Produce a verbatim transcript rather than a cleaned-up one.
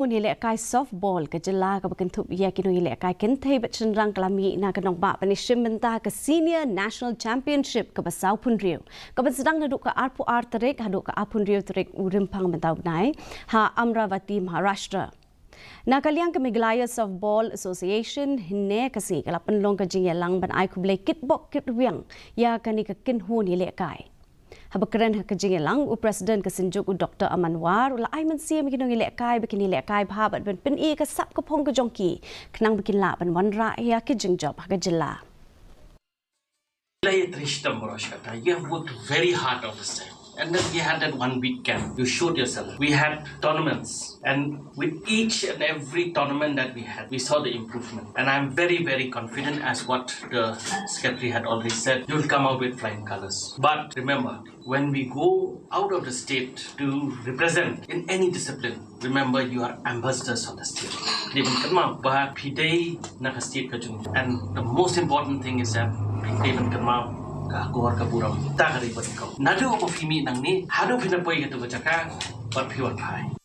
Nongïalehkai softball ka jylla kaba kynthup ïa ki nongïalehkai kynthei bad shynrang ka la mih na ka nongbah ban ïashim bynta ka Senior National Championship kaba sawphew hynriew, kaba sdang naduh ka arphew ar tarik haduh ka arphew hynriew tarik u Rymphang mynta u bnai ha Amaravati, Maharashtra. Na ka liang ka Meghalaya Softball Association, hynne ka sngi ka la pynlong ka jingïalang ban ai khublei kitbok kitrwiang ïa kane ka kynhun ïalehkai. Haba kren ha ka jingïalang, u President ka Synjuk u Doctor Aman War u la ai mynsiem ïa ki nongïalehkai ba kin ïalehkai bha bad ban pyni ïa ka sap ka phong ka jong ki khnang ba kin lah ban wanrah ïa ki jingjop ha ka jylla. Ïa, Trishtam Barosh kata, you have worked very hard all this time. And then we had that one week camp. You showed yourself. We had tournaments. And with each and every tournament that we had, we saw the improvement. And I'm very, very confident, as what the secretary had already said, you'll come out with flying colors. But remember, when we go out of the state to represent in any discipline, remember, you are ambassadors of the state. Phi dei ban kynmaw ba phi dei na ka state ka jong. And the most important thing is that phi dei ban kynmaw ka akor ka burom, ta ka dei ba dei ka. Naduh ba phi mih nangne haduh phin da poi kato ka jaka, bad phi wan phai.